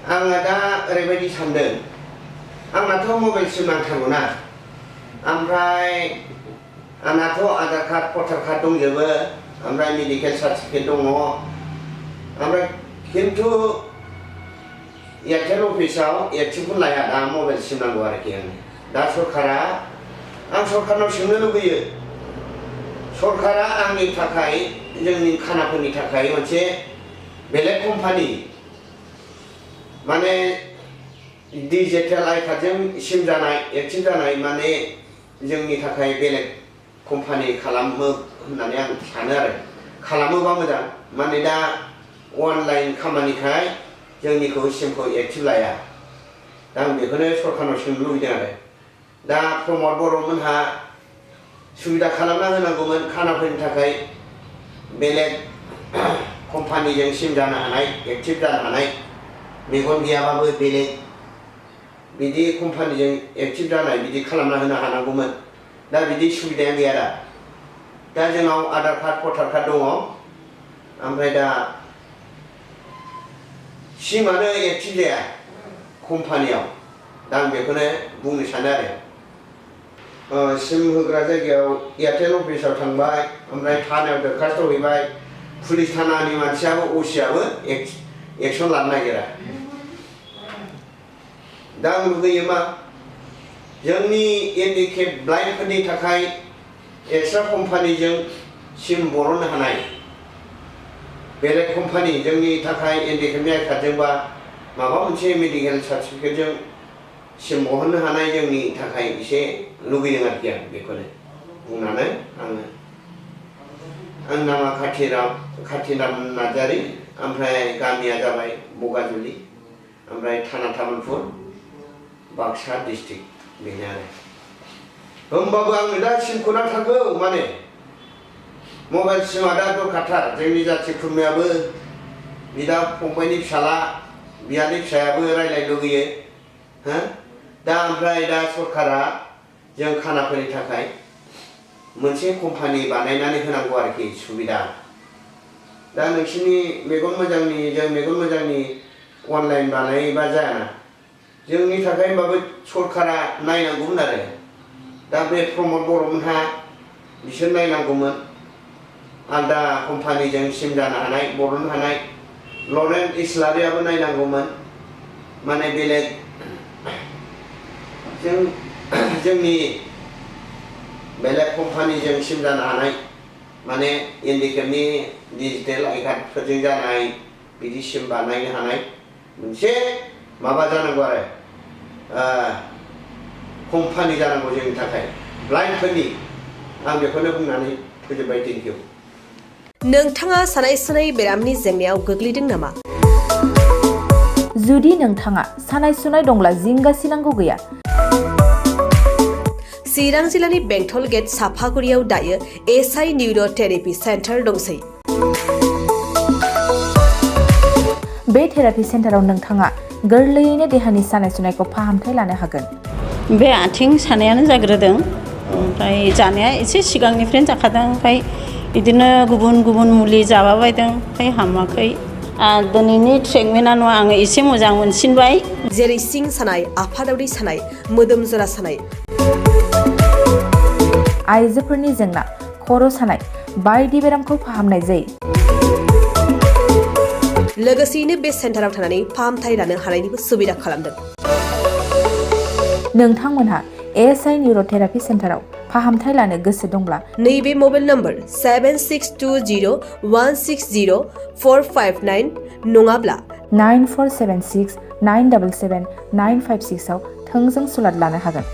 आङो दा ओरैबायदि सानदों आंनाथ' मबाइल सिम नांथारगौ ना ओमफ्राय आंनाथ' आधार कार्ड भटार कार्ड दंजोबो ओमफ्राय मेडिकेल सार्टिफिकेट दङ ओमफ्राय खिन्थु एयारटेल अफिसाव एक्टिभखौ लाया दा मबाइल सिम नांगौ आरोखि आंनो दा सरकारा आं सरकारनाव सोंनो लुबैयो सरकारा आंनि थाखाय जोंनि खानाफोरनि थाखाय मोनसे बेलेग कम्पानि माने डिजिटेल आइ कार्डजों सिम जानाय एक्टिभ जानाय माने जोंनि थाखाय बेलेग कम्पानि खालामो होननानै आं सानो आरो खालामोबा मोजां माने दा अनलाइन खामानिखाय जोंनिखौ सिमखौ एक्टिभ लाया दा आं बेखौनो सरकारनाव सोंनो लुबैदों आरो दा प्रमद बर'मोनहा सुबिदा खालामना होनांगौमोन खानाफोरनि थाखाय बेलेग कम्पानिजों सिम जानो हानाय एक्टिभ जानो हानाय मेगन गैयाबाबो बेलेग बिदि कम्पानिजों एक्टिभ जानाय बिदि खालामना होनो हानांगौमोन दा बिदि सुबिदाया गैया दा जोंनाव आधार कार्ड भटार कार्ड दङ ओमफ्राय दा सिमानो एक्टिभ जाया कम्पानियाव दा आं बेखौनो बुंनो सानो आरो सिम होग्रा जायगायाव एयारटेल अफिसाव थांबाय ओमफ्राय थानायाव दरखास्त हैबाय पुलिस थानानि मानसियाबो असियाबो एक्सन लानो नागिरा दा आं लुगैयो मा जोंनि हेन्डिकेप ब्लाइन्डफोरनि थाखाय एक्सट्रा कम्पानिजों सिम बरननो हानाय बेलेग कम्पानि जोंनि थाखाय हेन्डिकेपनि आइ कार्डजोंबा माबा मोनसे मेडिकेल सार्टिफिकेटजों सिम बहननो हानाय जोंनि थाखाय एसे लुगैदों आरोखि आं बेखौनो बुंनानै आङो आं नामा खाथिराम नार्जारि ओमफ्राय गामिया जाबाय बगाजुलि ओमफ्राय थाना तामुलपुर बाक्सा डिस्ट्रिक्ट बेनो आरो होमबाबो आंनो दा सिमखौ नांथारगौ माने मबाइल सिमा दा दरखारथार जोंनि जाथि खुरमायाबो बिदा फंबायनि फिसाला बियानि फिसायाबो रायज्लायनो लुगैयो हो दा ओमफ्राय दा सरकारा जों खानाफोरनि थाखाय मोनसे कम्पानि बानायनानै होनांगौ आरोखि सुबिदा दा नोंसिनि मेगन मोजांनि अनलाइन बानायोबा जायाना जोंनि थाखाय होमबाबो सरकारा नायनांगौमोन आरो दा बे प्रमद बर'मोनहा बिसोर नायनांगौमोन आलदा कम्पानिजों सिम जानो हानाय बरननो हानाय लरेन इस्लारियाबो नायनांगौमोन माने बेलेग जोंनि बेलेग कम्पानिजों सिम जानो हानाय माने हेन्डिकेपनि डिजिटेल आइ कार्डफोरजों जानाय बिदि सिम बानायनो हानाय मोनसे माबा जानांगौ आरो कम्पानि जानांगौ जोंनि थाखाय ब्लाइन्डफोरनि आं बेखौनो बुंनानै फोजोबबाय थेंक इउ नोंथाङा सानाय सुनाय बेरामनि जेंनायाव गोग्लैदों नामा जुदि नोंथाङा सानाय सुनाय दंब्ला जिंगासिनांगौ गैया चिरां जिल्लानि बेंटल गेट साफागुरियाव दायो एसआइ निउर'थेरापि सेन्टार दंसै बे थेरापि सेन्टाराव नोंथाङा गोरलैयैनो देहानि सानाय सुनायखौ फाहामथाय लानो हागोन बे आथिं सानायानो जाग्रोदों ओमफ्राय जानाया एसे सिगांनिफ्रायनो जाखादों ओमफ्राय बिदिनो गुबुन मुलि जाबाबायदों ओमफ्राय हामाखै दिनैनि ट्रिटमेन्टआ आङो एसे मोजां मोनसिनबाय जेरै सिं सानाय आफादावरि सानाय मोदोम जरा सानाय आइजोफोरनि जेंना खर' सानाय बायदि बेरामखौ फाहामनाय जायो लोगोसेयैनो बे सेन्टाराव थानानै फाहामथाय लानो हानायनिबो सुबिदा खालामदों नोंथांमोनहा एएसआइ निउर'थेरापि सेन्टाराव फाहामथाय लानो गोसो दंब्ला नैबे मबाइल नम्बर 7620160459 नङाब्ला 9476977956 आव थोंजों सुलाद लानो हागोन